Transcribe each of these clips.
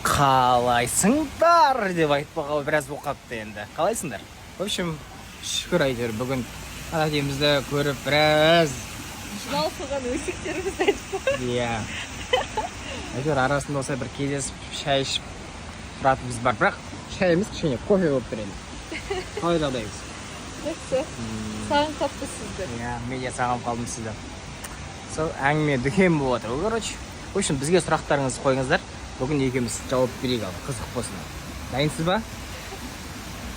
Қалайсыңдар деп айтпағалы біраз болып қалыпты енді. Қалайсыңдар? В общем, шүкір, әйтеуір бүгін әкемізді көріп, біраз Жиналып қалған өсектерімізді айтып қой. Иә, әйтеуір арасында осылай бір кездесіп, шай ішіп тұратынымыз бар. Бірақ шай емес, кішкене кофе болып тұр енді. Қалай жағдайыңыз? Жақсы, сағынып қалыппыз сізді. Иә, мен де сағынып қалдым сізді. Сол әңгіме дүкен болып жатыр ғой, короче. В общем, бізге сұрақтарыңызды қойыңыздар, бүгін екеуміз жауап берейік. Ал қызық болсын. Дайынсыз ба?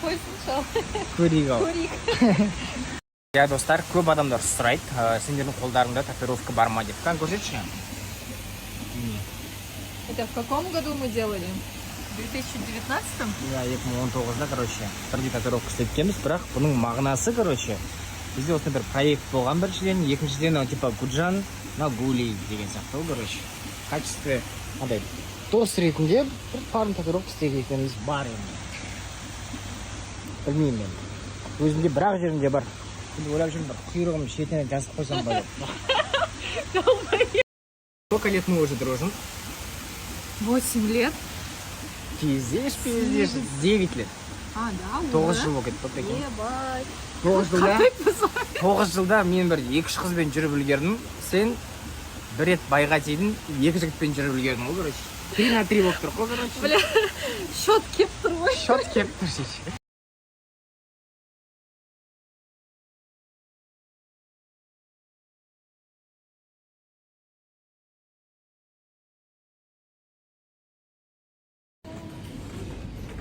Қойсыншы, ал. Көрейік, ал. Көрейік. Иә, достар, көп адамдар сұрайды, сендердің қолдарыңда татуировка бар ма деп. Кәне, көрсетші. Міне. Это в каком году мы делали? В 2019? Иә, 2019-да, короче, бірдей татуировка істеткенбіз. Бірақ бұның мағынасы, короче, бізде осындай бір проект болған біріншіден, екіншіден, ол типа Гуджан на Гули деген сияқты ғой, короче. В качестве андай дос ретінде бір парный татуировка істегеніміз бар енді. Білмеймін енді. Өзімде бір ақ жерімде бар. Енді ойлап жүрмін, бір құйрығымның шетіне жазып қойсам ба деп. Сколько лет мы уже дружим? 8 лет. Пиздешь, пиздешь. 9 лет. А, да, уже? 9 жыл болып кетті, прикинь. Ебать. 9 жылда Қартайыппыз ғой. 9 жылда мен бір екі үш қызбен жүріп үлгердім. Сен бір рет байға тидің, екі жігітпен жүріп үлгердің ғой, короче. 3 на 3 болып тұр ғой, короче. Бля, счет келіп тұр ғой. Счет келіп тұр шеше.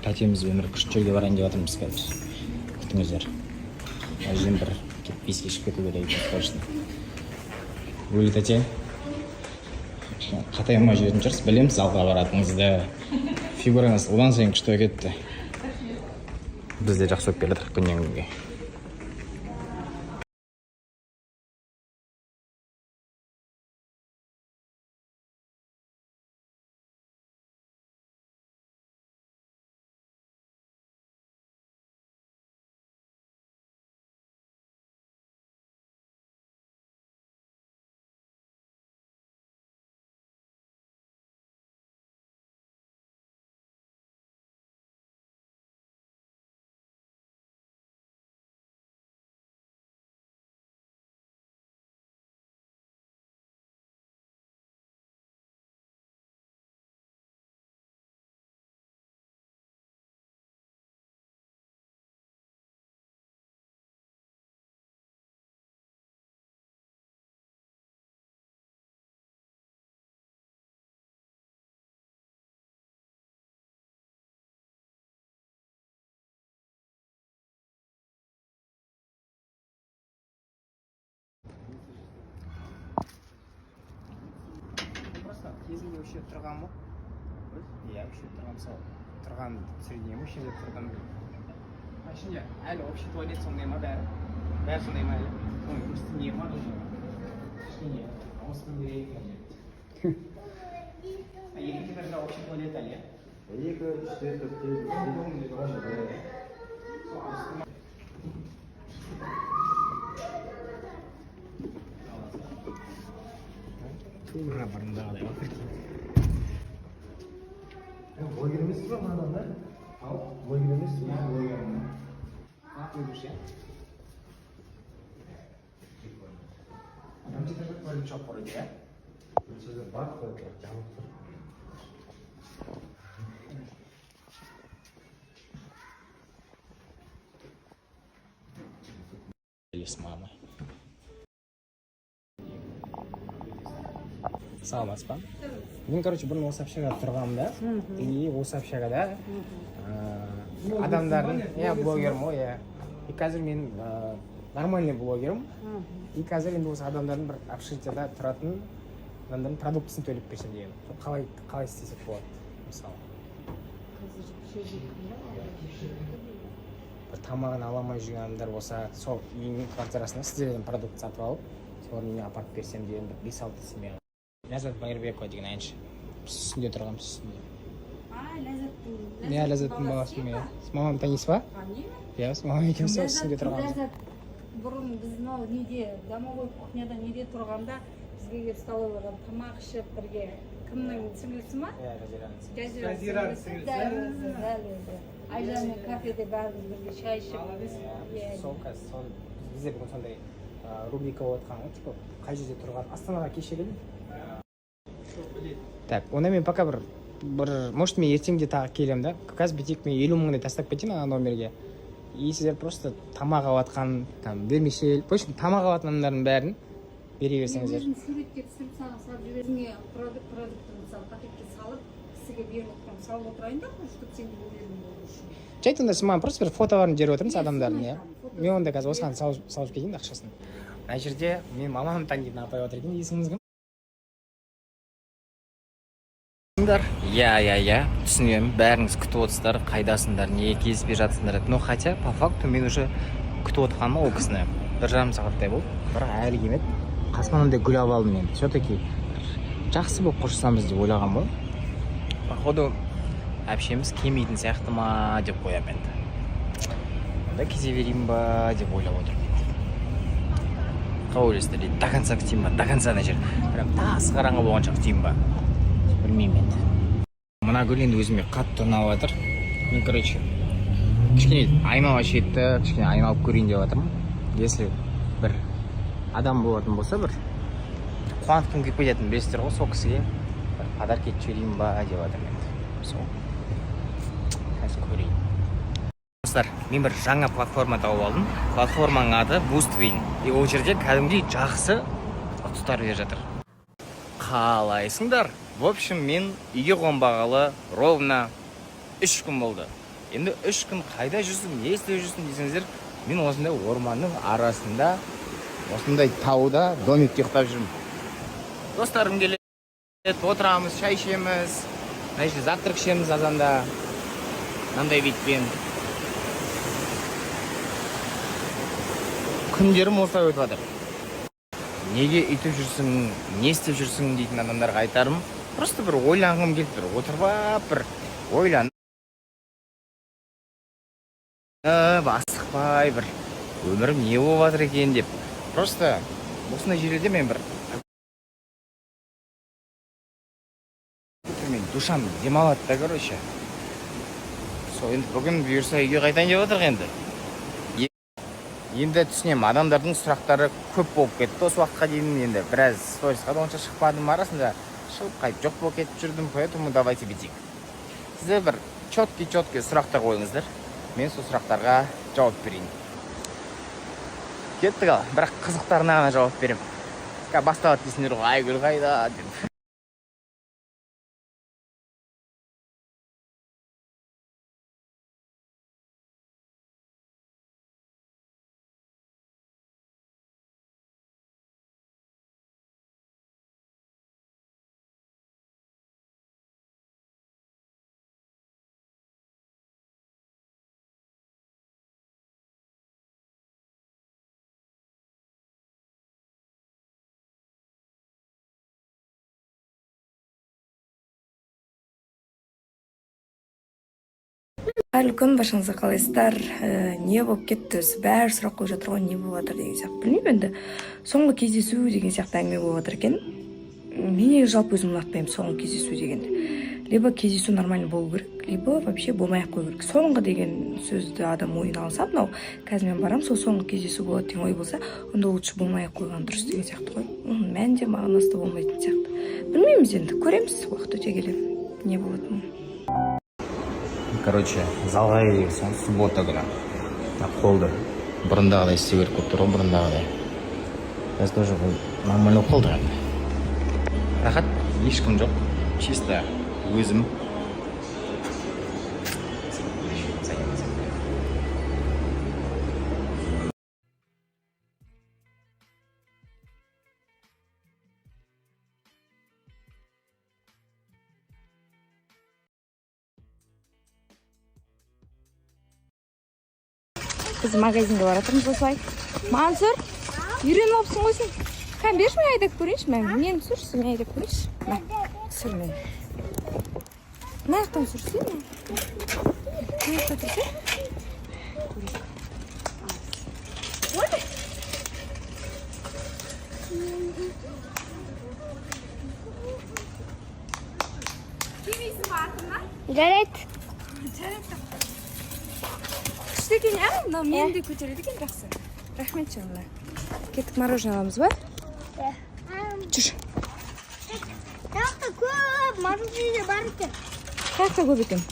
Тәтемізбен бір күшті жерге барайын деп жатырмыз қазір. Күтіңіздер. Мына жерден бір кетіп, 5-ке шығып кету керек екен срочно. Өлі тәте. Кішкене қатаймай жүретін шығарсыз, білеміз залға баратыныңызды. Фигураңыз одан сайын күшті болып кетті. Біз де жақсы болып келе жатырмық күннен күнге. Просто кезінде осы жерде тұрғанмын ғой. Иә, осы жерде тұрғанмын, сол тұрған средний осы жерде тұрдым. А ішінде әлі общий туалет сондай ма бәрі? Бәрі сондай ма әлі? Соның үсті не ма уже? Кішкене ауыстыру керек екен жерді. А екінші этажда общий туалет әлі, иә? Екі, үште, төртте, бесте. Сол ауыстырма. Тура бұрындағыдай ғой, прикинь. Блогер емессіз ба мынадан да? Ау? Блогер емессіз ба? Иә, блогермін. А, көрдіңіз, иә? Прикольно. Бірінші этажда туалет жоқ вроде, иә? Бірінші жерде бар туалет, бірақ жабық тұр. Или с мамой. Саламатсыз ба? Мен, короче, бұрын осы общагада тұрғанмын да. И осы общагада адамдардың, иә, блогермін ғой, иә. И қазір мен нормальный блогермін. И қазір енді осы адамдардың, бір общежитияда тұратын адамдардың продуктысын төлеп берсем деген. Сол қалай істесек болады, мысалы? Бір тамағын ала алмай жүрген адамдар болса, сол үйінің квартирасына сіздерден продукт сатып алып, солардың үйіне апарып берсем деген бір бес алты семья. Ләззат Байырбекова деген әнші. Біз үстінде тұрғанбыз, үстінде. А, Ләззаттың Иә, Ләззаттың баласымын, иә. Сіз мамамды танисыз ба? Танимын. Иә, с мамам екеуміз сол үстінде тұрғанбыз. Ләззат бұрын біз мынау неде, домовой кухняда неде тұрғанда, бізге келіп, столовыйға тамақ ішіп, бірге Кімнің сіңлісі ма? Иә, Жазираның сіңлісі. Жазираның сіңлісі. Дәл өзі, дәл өзі. Айжанмен кафеде бәріміз бірге шай ішіп. Иә. Сол қазір сол бізде бүгін сондай рубрика болып жатқан ғой, типа қай жерде тұрған, Астанаға кеше келдім. Так, онда мен пока бір, может, мен ертең де тағы келемін да. Қазір бүйтейік, мен 50 мыңдай тастап кетейін ана номерге, и сіздер просто тамақ алып жатқан, там, вермишель, в общем, тамақ алатын адамдардың бәрін бере берсеңіздер. Мен өзім суретке түсіріп, саған салып жібердім. Өзіңе продуктты, мысалы, пакетке салып, кісіге беріп отырамын, салып отырайын да, чтобы сен де уверен болу үшін. Жай, онда сіз маған просто бір фотоларын жіберіп отырыңыз Иә, адамдардың, соны иә. айтамын, фото. Мен онда қазір осыған салып кетейін ақшасын. Мына жерде мен мамам танитын апай отыр екен. Есіміңіз кім? Иә, иә, иә, түсінемін, бәріңіз күтіп отырсыздар, қайдасыңдар, неге кездеспей жатсыңдар деп. Но хотя по факту мен уже күтіп отырғаныма ол кісіні 1,5 сағаттай болды, бірақ әлі келмеді. Қасыма мынандай гүл алып алдым енді, все таки жақсы болып қоштасамыз деп ойлағанмын ғой. Походу, әпшеміз келмейтін сияқты ма деп қоямын енді. Онда кете берейін ба деп ойлап отырмын енді. Қалай ойлайсыздар дейді, до конца күтейін ба, до конца, ана жер прям тас қараңғы болғанша күтейін ба, білмеймін енді. Мына гүл енді өзіме қатты ұнап жатыр. Мен, короче, кішкене айнала шетті, кішкене айналып көрейін деп жатырмын. Если бір адам болатын болса, бір қуантқым келіп кететін, білесіздер ғой, сол кісіге бір подарок етіп жіберейін ба деп жатырмын енді. Сол қазір көрейін. Достар, мен бір жаңа платформа тауып алдым. Платформаның аты Boostwin, и ол жерде кәдімгідей жақсы ұтыстар беріп жатыр. Қалайсыңдар? В общем, мен үйге қонбағалы ровно 3 күн болды. Енді 3 күн қайда жүрсің, не істеп жүрсің десеңіздер, мен осындай орманның арасында, осындай тауда домикте ұйықтап жүрмін. Достарым келеді, отырамыз, шай ішеміз, мына жерде завтрак ішеміз азанда, мынандай видпен. Күндерім осылай өтіп жатыр. Неге өйтіп жүрсің, не істеп жүрсің дейтін адамдарға айтарым: просто бір ойланғым келіп тұр, отырып алып бір ойланып, асықпай, бір өмірім не болып жатыр екен деп. Просто осындай жерлерде мен бір мен душам демалады да, короче. Сол енді бүгін бұйырса, үйге қайтайын деп жатырық енді. Енді түсінемін, адамдардың сұрақтары көп болып кетті осы уақытқа дейін. Енді біраз сторисқа да онша шықпадым, арасында шығып, қайтып жоқ болып кетіп жүрдім. Поэтому давайте бүйтейік: сіздер бір четкий четкий сұрақтар қойыңыздар, мен сол сұрақтарға жауап берейін. Кеттік ал, бірақ қызықтарына ғана жауап беремін. Қазір басталады дейсіңдер ғой, Айгүл қайда деп. Қайырлы күн баршаңызға! Қалайсыздар? Не болып кетті өзі? Бәрі сұрақ қойып жатыр ғой, не болып жатыр деген сияқты. Білмеймін енді, соңғы кездесу деген сияқты әңгіме болып жатыр екен. Мен негізі жалпы өзім ұнатпаймын соңғы кездесу дегенді. Либо кездесу нормально болу керек, либо вообще болмай ақ қою керек. Соңғы деген сөзді адам ойына алса, мынау қазір мен барамын, сол соңғы кездесу болады деген ой болса, онда лучше болмай ақ қойған дұрыс деген сияқты ғой. Оның мәні де, мағынасы да болмайтын сияқты. Білмейміз енді, көреміз уақыт өте келе не болатынын. Короче, залға келген суббота күні. Мына қолды бұрындағыдай істеу керек болып тұр ғой, бұрындағыдай. Қазір тоже бұл нормально болып қалды енді. Рахат, ешкім жоқ, чисто өзім. Заниматься. Біз магазинге бара жатырмыз осылай. Мансұр, үйреніп алыпсың ғой сен. Кәне, берші, мен айдап көрейінші. Мә, мені түсірші, мен айдап көрейінші. Мә, түсір мені. Мына жақтан түсірсей, мә. Мына жақта тұрсай. Көрейік. Ой! Жарайды. Жарайды. Күшті екен, иә? Мынау мені де көтереді екен, жақсы. Рахмет, жаным. Кеттік, мороженое аламыз ба? Иә. Жүр. Жақта көп мороженое бар екен. Қай жақта көп екен?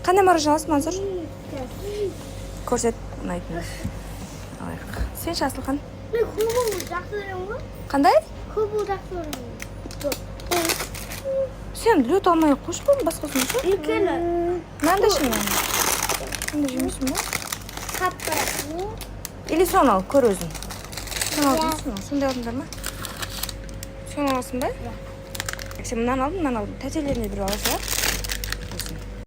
Қандай мороженое аласың, Мансұр? Көрсет, ұнайтын. Алайық. Сен ше, Асылхан? Мен кубу жақсы көремін ғой. Қандай? Кубу жақсы көремін. Сен лед алмай ақ қойшы, бұны, басқасын ше. Өйткені Мынаны да ше. Сен де жемейсің ба? қап-қара. Или соны ал, көр өзің. Соны алдың, соны. Сондай алдыңдар ма? Соны аласың ба? Сен мынаны алдың, мынаны алдың. Тәтелеріне біреу аласың ба?